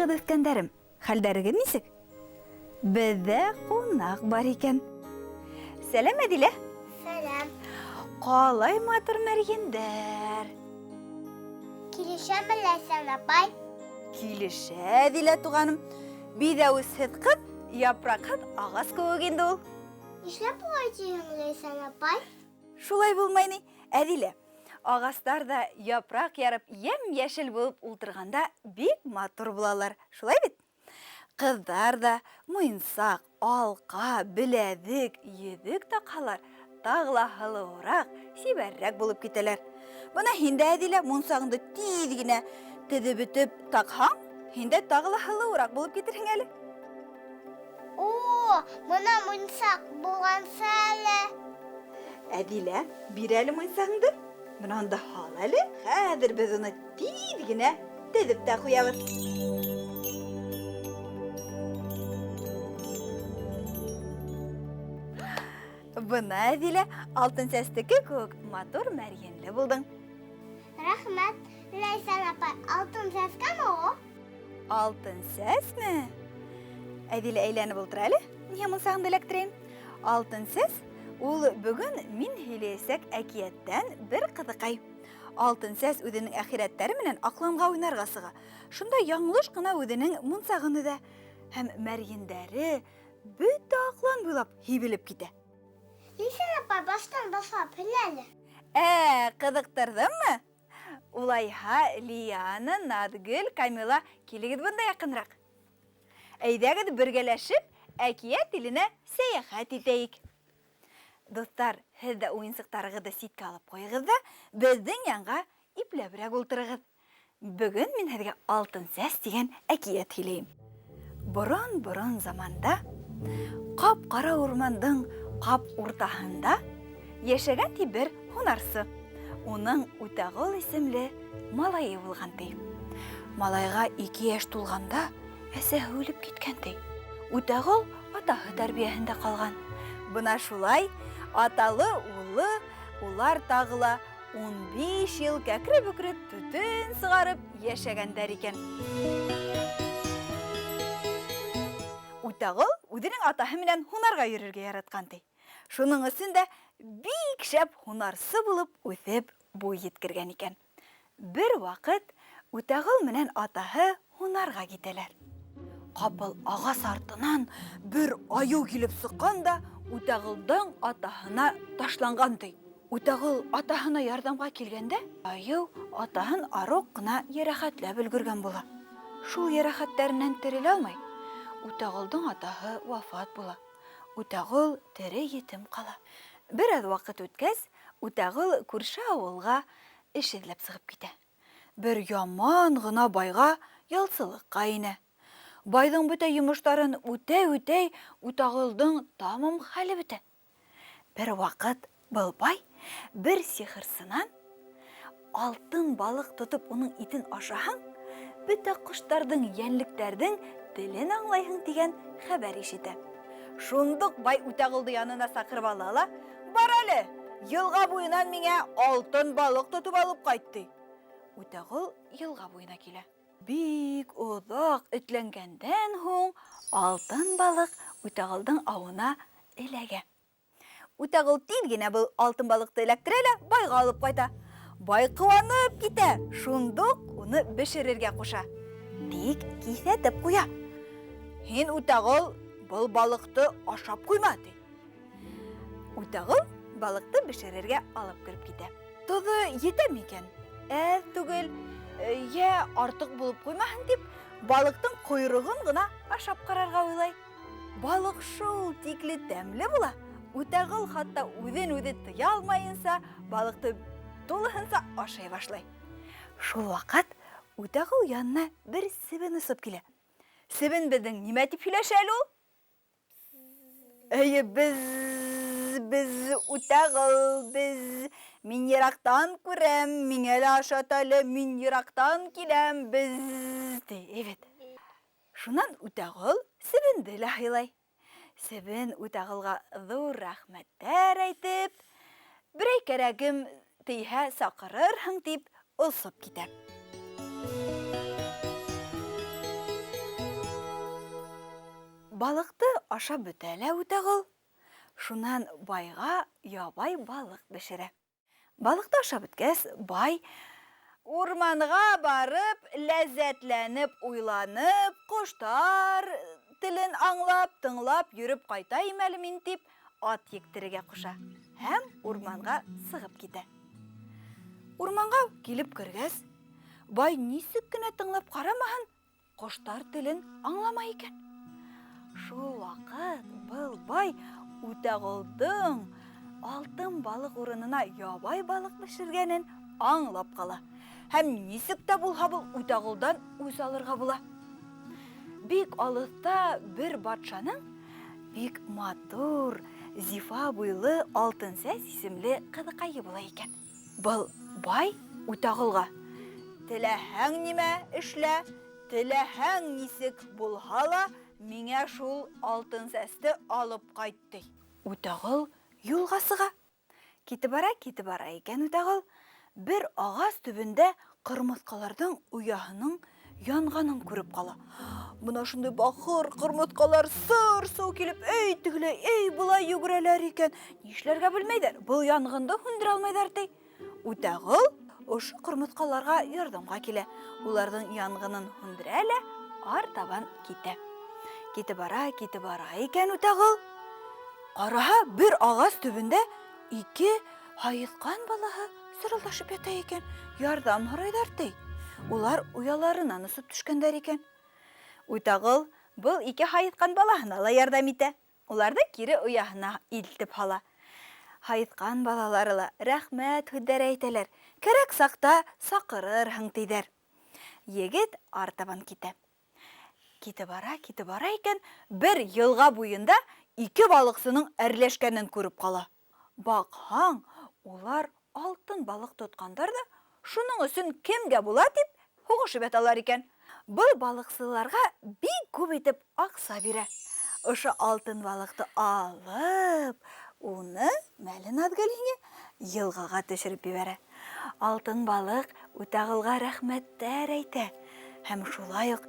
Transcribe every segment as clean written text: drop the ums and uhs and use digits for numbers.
Исәнмеһегеҙ, үҫкәндәрем! Хәлдәрегеҙ нисек? Беҙҙә ҡунаҡ бар икән. Сәләм, Әдилә! Сәләм! Ҡалай матур мәрйендәр! Килешәме, Ләйсән апай? Килешә, Әдилә туғаным. Биҙәүесһеҙ ҡыҙ, япраҡһыҙ ағас кеүек инде ул. Нишләп улай тиһең, Ләйсән апай? Шулай булмай ни, Әдилә. Ағастар да япраҡ ярып йәм-йәшел булып ултырғанда бик матур булалар, шулай бит? Ҡыҙҙар да муйынсаҡ, алҡа, беләҙек, йөҙөк таҡһалар, тағы ла һылыуыраҡ, сибәрерәк булып китәләр. Бына һин дә, Әҙилә, мунсағыңды тиҙ генә теҙеп бөтөп таҡһаң, һин дә тағы ла һылыуыраҡ булып китерһең әле. О, бына мунсаҡ булғансы әле. Әдилә, бир әле мунсағыңды. Бына анда һал әле. Хәҙер беҙ уны тиҙ генә теҙеп тә ҡуябыҙ. Бына, Әдилә, алтын сәстеке кеүек матур мәрйенле булдың. Рәхмәт, Ләйсән апай, алтын сәскәме ул? Алтын сәсме? Әдилә әйләнеп ултыра әле. Мин мунсағыңды эләктерәйем. Алтын сәс ул бөгөн мин һөйләйәсәк әкиәттән бер ҡыҙыҡай. Алтын сәс үҙенең әхирәттәре менән аҡланға уйнарға сыға. Шунда яңылыш ҡына үҙенең мунсағын өҙә һәм мәрйендәре бөтә аҡлан буйлап һибелеп китә. Ләйсән апай, баштан башлап һөйлә әле. Ә, ҡыҙыҡтырҙыммы? Улайһа, Лиана, Наҙгөл, Камила, килегеҙ бында яҡыныраҡ. Әйҙәгеҙ бергәләшеп әкиәт иленә сәйәхәт итәйек. Дуҫтар, һеҙ ҙә уйынсыҡтарығыҙҙы ситкә алып ҡуйығыҙ ҙа, беҙҙең янға ипләберәк ултырығыҙ. Бөгөн мин һеҙгә Алтын сәс тигән әкиәт һөйләйем. Борон-борон заманда ҡап-ҡара урмандың ҡап уртаһында йәшәгән ти бер һунарсы. Уның Үтәғол исемле малайы булған ти. Малайға ике йәш тулғанда әсәһе үлеп киткән ти. Үтәғол атаһы тәрбиәһендә ҡалған. Бына шулай аталы-улы улар тағы ла 15 йыл кәкре-бөкре төтөн сығарып йәшәгәндәр икән. Үтәғол үҙенең атаһы менән һунарға йөрөргә яратҡан ти. Шуның өсөн дә бик шәп һунарсы булып үҫеп буй еткергән икән. Бер ваҡыт Үтәғол менән атаһы һунарға китәләр. Ҡапыл ағас артынан бер айыу килеп сыҡҡан да Үтәғолдоң атаһына ташланған ти. Үтәғол атаһына ярҙамға килгәндә, айыу атаһын аруҡ ҡына йәрәхәтләп өлгөргән була. Шул йәрәхәттәренән терелә алмай, Үтәғолдоң атаһы вафат була. Үтәғол тере етем ҡала. Бер аҙ ваҡыт үткәс, Үтәғол күрше ауылға эш эҙләп сығып китә. Бер яман ғына байға ялсылыҡҡа инә. Байҙың бөтә йомоштарын үтәй-үтәй Үтәғолдоң тамам хәле бөтә. Бер ваҡыт был бай бер сихырсынан алтын балыҡ тотоп уның итен ашаһаң, бөтә ҡоштарҙың, йәнлектәрҙең телен аңлайһың тигән хәбәр ишетә. Шундук бай Үтәғолды янына саҡырып ала ла, Бар әле, йылға буйынан миңә алтын балыҡ тотоп алып ҡайт, ти. Үтәғол йылға буйына килә. Бик оҙаҡ этләнгәндән һуң алтын балыҡ Үтәғолдоң ауына эләгә. Үтәғол тиҙ генә был алтын балыҡты эләктерә лә байға алып ҡайта. Бай ҡыуанып китә, шундуҡ уны бешерергә ҡуша. Тик киҫәтеп ҡуя. Һин, Үтәғол, был балыҡты ашап ҡуйма, ти. Үтәғол балыҡты бешерергә алып кереп китә. Тоҙо етә микән? Әҙ түгел, йә артыҡ булып ҡуймаһын дип, балыҡтың ҡойроғон ғына ашап ҡарарға уйлай. Балыҡ шул тикле тәмле була, Үтәғол хатта үҙен үҙе тыя алмайынса, балыҡты тулыһынса ашай башлай. Шул ваҡыт Үтәғол янына бер себен осоп килә. Себен беҙҙең нимә тип һөйләшә әле ул? Әйе, без, без Үтәғол, без. Мин ерактан күрәм, миңә лә ашат әле, мин ерактан киләм, без, ти. Әйбәт. Шунан Үтәғол себенде лә һыйлай. Себен Үтәғолға ҙур рәхмәттәр әйтеп, берәй кәрәгем тейһә саҡырырһың дип осоп китә. Балыҡты ашап бөтә лә Үтәғол. Шунан байға ябай балыҡ бешерә. Балыҡты ашап бөткәс, бай урманға барып, ләззәтләнеп, уйланып, ҡоштар телен аңлап, тыңлап йөрөп ҡайтайым әле мин дип, ат ектерергә ҡуша һәм урманға сығып китә. Урманға килеп кергәс, бай нисек кенә тыңлап ҡарамаһын, ҡоштар телен аңламай икән. Шул ваҡыт был бай Үтәғолдоң алтын балыҡ урынына ябай балыҡ бешергәнен аңлап ҡала. Һәм нисек тә булһа был Үтәғолдан үс алырға була. Бик алыҫта бер батшаның бик матур, зифа буйлы Алтынсәс исемле ҡыҙыҡайы була икән. Был бай Үтәғолға: "Теләһәң нимә эшлә, теләһәң нисек булһа ла, миңә шул Алтынсәсте алып ҡайт", ти. Үтәғол юлға сыға. Китеп бара, китеп бара икән Үтәғол. Бер ағас төбөндә ҡырмыҫҡаларҙың ояһының янғанын күреп ҡала. Бына шундай бахыр ҡырмыҫҡалар сыр-сыу килеп, эй тегеләй, эй былай йүгерәләр икән. Нишләргә белмәйҙәр, был янғынды һүндерә алмайҙар, ти. Үтәғол ошо ҡырмыҫҡаларға ярҙамға килә. Уларҙың янғынын һүндерә лә артабан китә. Китеп бара, китеп бара икән Үтәғол. Ҡараһа, бер ағас төбөндә ике һайыҫҡан балаһы сырылдашып ята икән. Ярҙам һорайҙар, ти. Улар ояларынан осоп төшкәндәр икән. Үтәғол был ике һайыҫҡан балаһына ла ярҙам итә. Уларҙы кире ояһына илтеп һала. Һайыҫҡан балалары ла рәхмәт һүҙҙәре әйтәләр. Кәрәк саҡта саҡырырһың, тиҙәр. Егет артабан китә. Китеп бара, китеп бара икән, бер йылға буйында ике балыҡсының әрләшкәнен күреп ҡала. Баҡһаң, улар алтын балыҡ тотҡандар ҙа, шуның өсөн кемгә була тип һуғышып яталар икән. Был балыҡсыларға бик күп итеп аҡса бирә. Ошо алтын балыҡты алып, уны, мәле Наҙгөл һиңә, йылғаға төшөрөп ебәрә. Алтын балыҡ Үтәғолға рәхмәттәр әйтә һәм шулай уҡ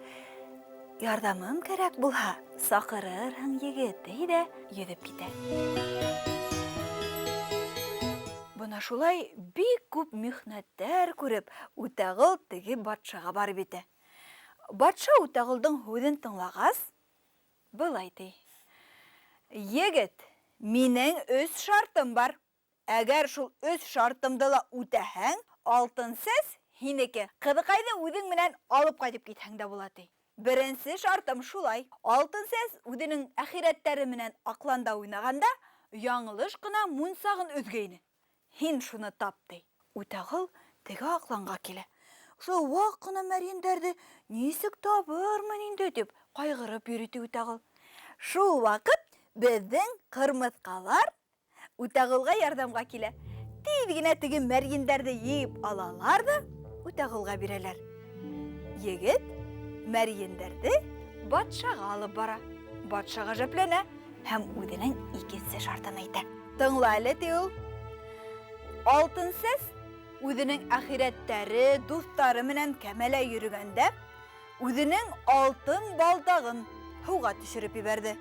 ярҙамым кәрәк булһа, саҡырырһың, егет, ти ҙә йөҙөп китә. Бына шулай бик күп михнәттәр күреп, Үтәғол теге батшаға барып етә. Батша Үтәғолдоң һүҙен тыңлағас, былай ти: Егет, минең өс шартым бар. Әгәр шул өс шартымды ла үтәһәң, алтын сәс һинеке. Ҡыҙыҡайҙы үҙең менән алып ҡайтып китһәң дә була, ти. Беренсе шартым шулай. Алтын сәс үҙенең әхирәттәре менән аҡланда уйнағанда яңылыш ҡына мунсағын өҙгәйне. Һин шуны тап, ти. Үтәғол теге аҡланға килә. Шул ваҡ ҡына мәрйендәрҙе нисек табырмын инде, тип ҡайғырып йөрөй ти Үтәғол. Шул ваҡыт беҙҙең ҡырмыҫҡалар Үтәғолға ярҙамға килә. Тиҙ генә теге мәрйендәрҙе йыйып алалар ҙа Үтәғолға бирәләр. Егет мәрйендәрҙе батшаға алып бара. Батша ғәжәпләнә һәм үҙенең икенсе шартын әйтә. Тыңла әле, ти ул. Алтын сәс үҙенең әхирәттәре, дуҫтары менән кәмәлә йөрөгәндә үҙенең алтын балдағын һыуға төшөрөп ебәрҙе.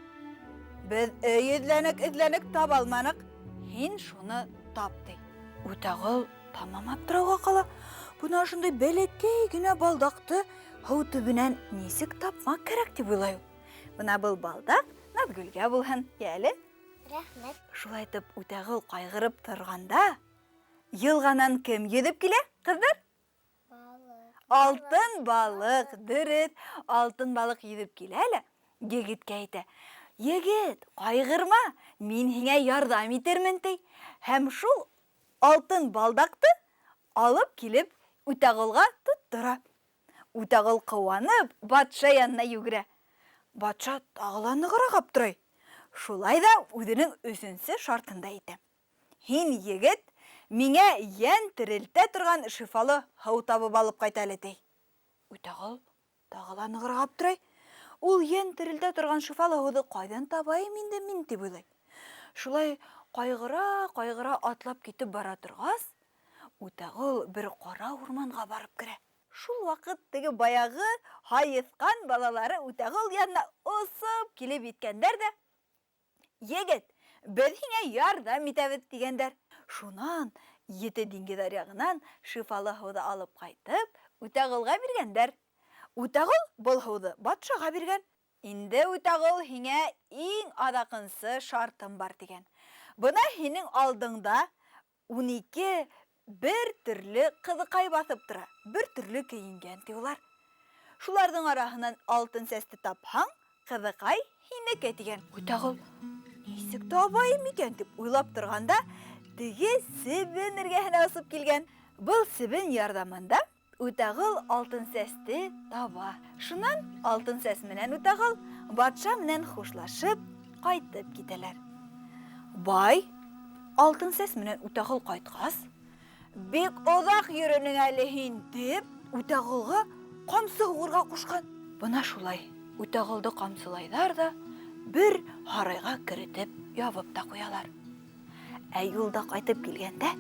Беҙ өй эҙләнек, эҙләнек таба алманыҡ. Һин шуны тап, ти. Үтәғол тамам аптырауға ҡала. Бына ошондай бәләкәй генә балдаҡты һыу төбөнән нисек тапмаҡ кәрәк тип уйлай ул. Бына был балдаҡ Наҙгөлгә булһын, йәле. Рәхмәт. Шулай итеп Үтәғол ҡайғырып торғанда, йылғанан кем йөҙөп килә, ҡыҙҙар? Балыҡ. Алтын балыҡ, дөрөҫ. Алтын балыҡ йөҙөп килә лә, егеткә әйтә: "Егет, ҡайғырма, мин һиңә ярҙам итермен", ти. Һәм шул алтын балдаҡты алып килеп Үтәғолға тоттора. Үтәғол ҡыуанып батша янына йүгерә. Батша тағы ла нығыраҡ аптырай. Шулай ҙа үҙенең өсөнсө шартын да әйтә. Һин, егет, миңә йән терелтә торған шифалы һыу табып алып ҡайт әле, ти. Үтәғол тағы ла нығыраҡ аптырай. Ул йән терелтә торған шифалы һыуҙы ҡайҙан табайым инде мин, тип уйлай. Шулай ҡайғыра-ҡайғыра атлап китеп бара торғас, Үтәғол бер ҡара урманға барып керә. Шул ваҡыт теге баяғы һайыҫҡан балалары Үтәғол янына осоп килеп еткәндәр ҙә, Егет, беҙ һиңә ярҙам итәбеҙ, тигәндәр. Шунан ете диңгеҙ аръяғынан шифалы һыуҙы алып ҡайтып, Үтәғолға биргәндәр. Үтәғол был һыуҙы батшаға биргән. Инде, Үтәғол, һиңә иң аҙаҡынсы шартым бар, тигән. Бына һинең алдыңда 12 бер төрлө ҡыҙыҡай баҫып тора, бер төрлө кейенгән, ти улар. Шуларҙың араһынан алтын сәсте тапһаң, ҡыҙыҡай һинеке, тигән. Үтәғол, нисек табайым икән, тип уйлап торғанда, теге себен эргәһенә осоп килгән. Был себен ярҙамында Үтәғол алтын сәсте таба. Шунан алтын сәс менән Үтәғол батша менән хушлашып ҡайтып китәләр. Бай алтын сәс менән Үтәғол ҡайтҡас, бик оҙаҡ йөрөнөң әле һин, тип Үтәғолға ҡамсы һуғырға ҡушҡан. Бына шулай Үтәғолдо ҡамсылайҙар ҙа бер һарайға керетеп ябып та ҡуялар. Ә юлда ҡайтып килгәндә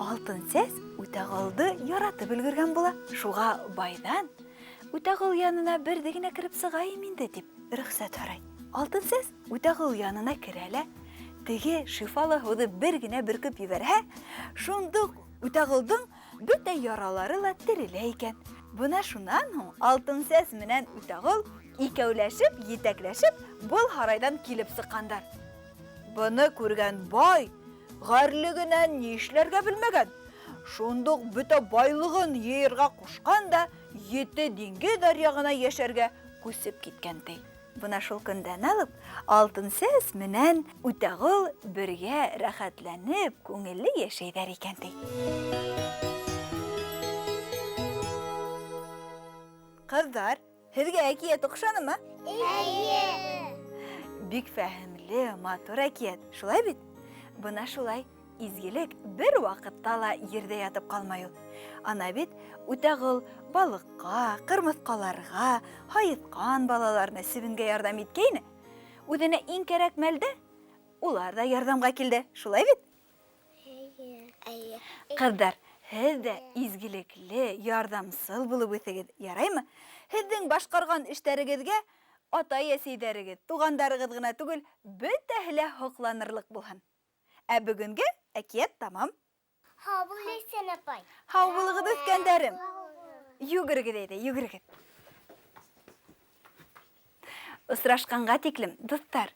алтын сәс Үтәғолдо яратып өлгөргән була. Шуға байҙан Үтәғол янына берҙе генә кереп сығайым инде, тип рөхсәт һорай. Алтын сәс Үтәғол янына керә лә, теге шифалы һыуҙы бер генә бөркөп ебәрһә, шундуҡ Үтәғолдоң бөтә яралары ла терелә икән. Бына шунан һуң алтын сәс менән Үтәғол икәүләшеп, етәкләшеп был һарайҙан килеп сыҡҡандар. Быны күргән бай ғәрлегенән ни эшләргә белмәгән. Шундуҡ бөтә байлығын йыйырға ҡушҡан да ете диңгеҙ аръяғына йәшәргә күсеп киткән, ти. Бына шул көндән алып алтын сәс менән Үтәғол бергә рәхәтләнеп, күңелле йәшәйҙәр икән, ти. Ҡыҙҙар, һеҙгә әкиәт оҡшанымы? Эйе. Бик фәһемле, матур әкиәт, шулай бит? Бына шулай изгелек бер ваҡытта ла ерҙә ятып ҡалмай ул. Ана бит Үтәғол балыҡҡа, ҡырмыҫҡаларға, һайыҫҡан балаларына себенгә ярҙам иткәйне. Үҙенә иң кәрәк мәлдә улар ҙа ярҙамға килде, шулай бит? Эйе. Эйе. Ҡыҙҙар, һеҙ ҙә изгелекле, ярҙамсыл булып үҫегеҙ, яраймы? Һеҙҙең башҡарған эштәрегеҙгә атай-әсәйҙәрегеҙ, туғандарығыҙ ғына түгел, бөтәһе лә һоҡланырлыҡ булһын. Ә бөгөнгә әкиәт тамам. Һау бул, Ләйсән апай. Һау булығыҙ, үҫкәндәрем. Йүгерегеҙ әйҙә, йүгерегеҙ. Осрашҡанға тиклем, дуҫтар.